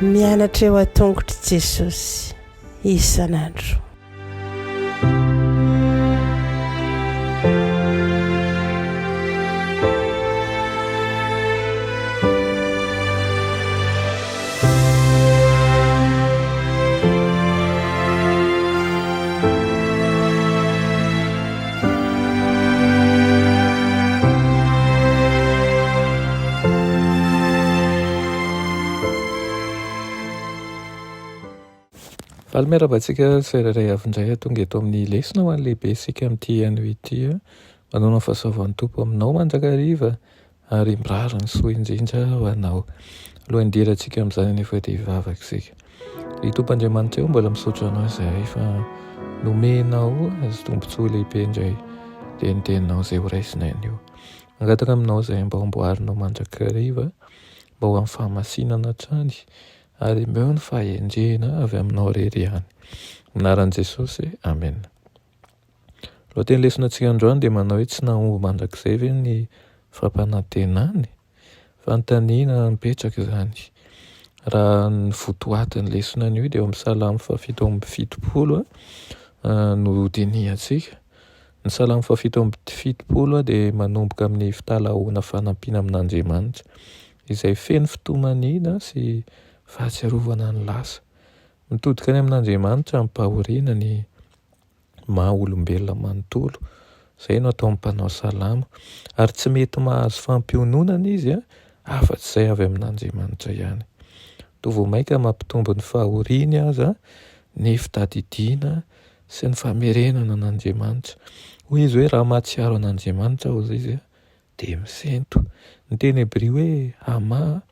Mianatra eo an-tongotr'i Jesosy isan'andro. Faly miarahaba antsika tsirairay avy indray tonga eto amin'ny lesona ho an'ny lehibe isika amin'ity anio ity. Manao ny fahasoavan'ny Tompo aminao mandrakariva ary mirary ny soa indrindra ho anao. Alohan'ny hidirantsika amin'izany anefa dia hivavaka isika. Ry Tompo Andriamanitra eo, mbola misaotra Anao izahay fa nomenao azy tombontsoa lehibe indray dia ny teninao izay horaisinay anio. Mangataka aminao izahay mba homboarinao mandrakariva, mba ho amin'ny fahamasinana hatrany ary omeo ny fahendrena avy aminao irery ihany. Amin'ny anaran'i Jesosy, amena. Lohateny lesona antsika androany dia manao hoe tsy nahomby mandrakizay ve ny fampanantenany? Fanontaniana mipetraka izany. Raha ny votoatin'ny lesona anio dia eo amin'ny salamo fahafito amby 70 no dinihantsika. Ny salamo fahafito amby 70 dia manomboka amin'ny fitalahoana fanampiana amin'Andriamanitra izay feno fitomaniana sy fahatsiarovana ny lasa. Mitodika any amin'Andriamanitra amim-pahoriana ny maha olombelona manontolo. Izay no ataon'ny mpanao salamo. Ary tsy mety mahazo fampiononana izy afa-tsy izay avy amin'Andriamanitra ihany. Toa vao mainka mampitombo ny fahoriany aza ny fitadidiana sy ny famerenana an'Andriamanitra. Hoy izy hoe raha mahatsiaro an'Andriamanitra aho izy dia misento. Ny teny hebreo hoe hama,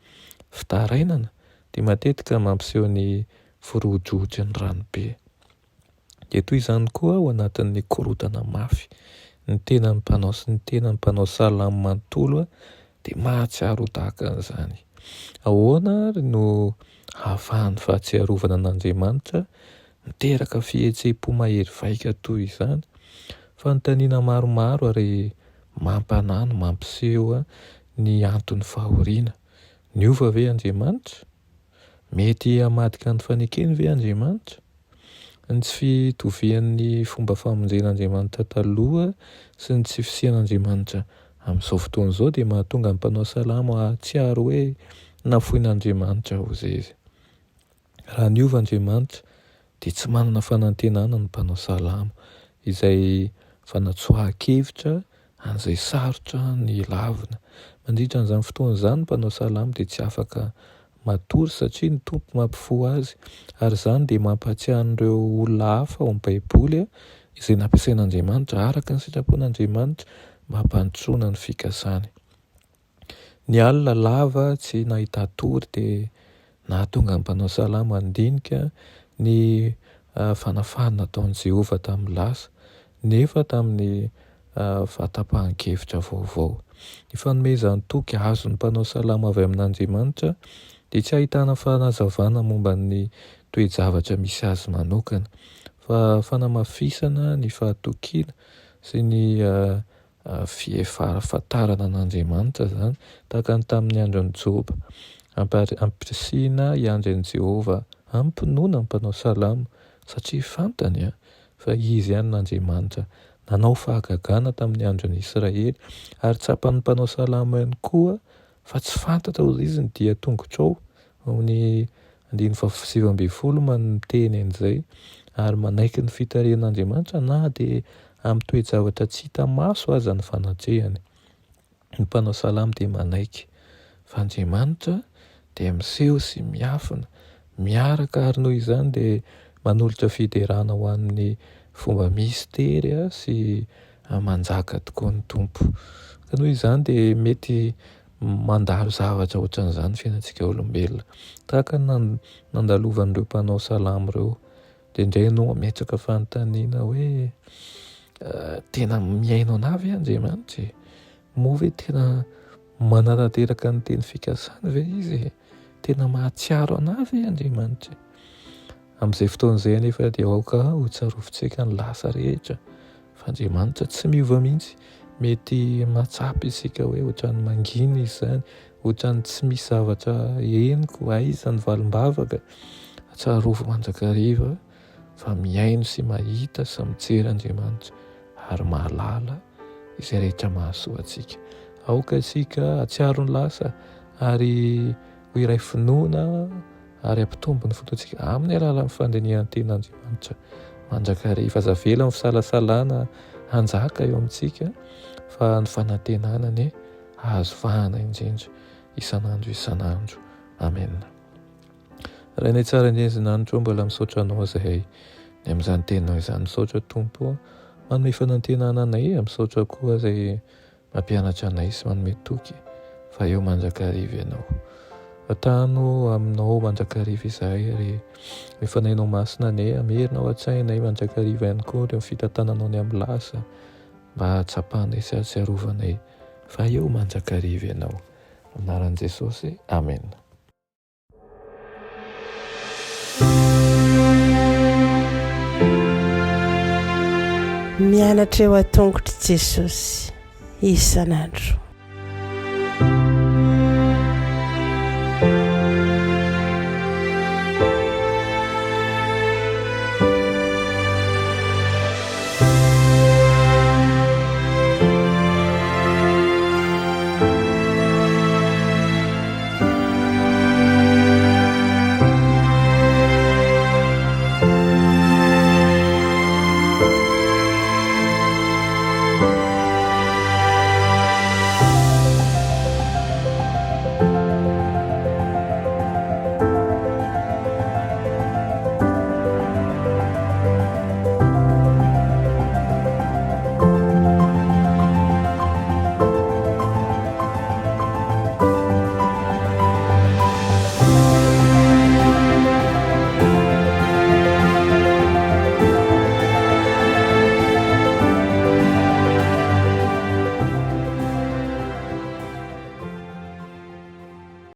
fitarainana, dia matetika mampiseho ny firohondrohotry ny ranobe. Dia toy izany koa ao anatin'ny korontana mafy. Ny tenan'ny mpanao sy ny tenan'ny mpanao salamo manontolo dia mahatsiaro ho tahaka an'izany. Ahoana ary no ahafahan'ny fahatsiarovana an'Andriamanitra miteraka fihetseham-po mahery vaika toy izany? Fanontaniana maromaro ary mampanahy no mampiseho ny anton'ny fahoriana. Niova ve Andriamanitra? Mety hamadika ny fanekeny ve Andriamanitra? Ny tsy fitovian'ny fomba famonjen'Andriamanitra taloha sy ny tsy fisian'Andriamanitra amin'izao fotoana izao dia mahatonga ny mpanao salamo hahatsiaro hoe nafoin'Andriamanitra hozy izy. Raha niova Andriamanitra dia tsy manana fanantenana ny mpanao salamo, izay fanatsoahan-kevitra an'izay sarotra ny lavina. Mandritra an'izany fotoana izany ny mpanao salamo dia tsy afaka matory satria ny Tompo mampifoha azy, ary izany dia mampahatsiahy an'ireo olona hafa ao amin'ny Baiboly izay nampiasain'Andriamanitra araka ny sitrapon'Andriamanitra mba hampandrosoana ny fikasany. Ny alina lava tsy nahita-tory dia nahatonga ny mpanao salamo handinika ny fanafahana nataon'i Jehovah tamin'ny lasa, nefa tamin'ny fahatapahan-kevitra vaovao. Ny fanomezan-toky azon'ny mpanao salamo avy amin'Andriamanitra dia tsy ahitana fanazavana momba ny toe-javatra misy azy manokana, fa fanamafisana ny fahatokiana sy ny Fiefahafantarana an'Andriamanitra izany, tahaka ny tamin'ny andron'i Joba. Ampirisihina hiandry an'i Jehovah amim-pinoana ny mpanao salamo, satria fantany fa izy ihany no Andriamanitra nanao fahagagana tamin'ny andron'ny Israely, ary tsapan'ny mpanao salamo ihany koa fa tsy fantatra hozy izy ny dian-tongotrao Ny andininy faha 19 miteny an'izay ary manaiky ny fitarihan'Andriamanitra na dia amin'ny toe-javatra tsy hita maso aza ny fanatrehany. Ny mpanao salamo dia manaiky fa Andriamanitra dia miseho sy miafina miaraka ary noho izany dia manolotra fiderana ho an'ny fomba mistery sy manjaka tokoa ny Tompo. Ka noho izany dia mety Mandalo zavatra ohatran'izany ny fiainantsika olombelona. Tahaka ny nandalovan'ireo mpanao salamo ireo. Indraindray ianao mametraka fanontaniana hoe tena mihaino anà ve Andriamanitra e? Moa ve tena manatanteraka ny teny fikasany ve Izy e? Tena mahatsiaro anà ve Andriamanitra e? Amin'izay fotoana izay anefa dia aoka ho tsarovintsika ny lasa rehetra fa Andriamanitra tsy miova mihitsy. Mety mahatsapa isika hoe ohatran'ny mangina izy izany, ohatran'ny tsy misy zavatra henoko, aiza ny valim-bavaka. Tsarovy mandrakariva fa mihaino sy mahita sy mijery Andriamanitra ary mahalala izay rehetra mahasoa antsika. Aoka isika hahatsiaro ny lasa ary ho iray finoana ary hampitombo ny fotoantsika amin'ny alalan'ny fandinihan-ten'Andriamanitra mandrakariva. Aza avela ny fisalasalana hanjaka eo amintsika fa ny fanantenana anie hahazo vahana indrindra isan'andro isan'andro. Amena. Rainay tsara indrindra izay nanitra mbola misaotra anao izahay ny amin'izany teninao izany. Misaotra Tompo manome fanantenana anay, misaotra koa izay Mampianatra anay sy manome toky fa eo mandrakariva Ianao. Atano aminao mandrakariva izahay ary ny Fanahinao Masina anie hamerina ao an-tsainay mandrakariva ihany koa ireo fitantananao ny amin'ny lasa mba hahatsapanay sy hahatsiarovanay fa eo mandrakariva Ianao. Amin'ny anaran'i Jesosy, Amena. Mianatra eo an-tongotr'i Jesosy isan'andro.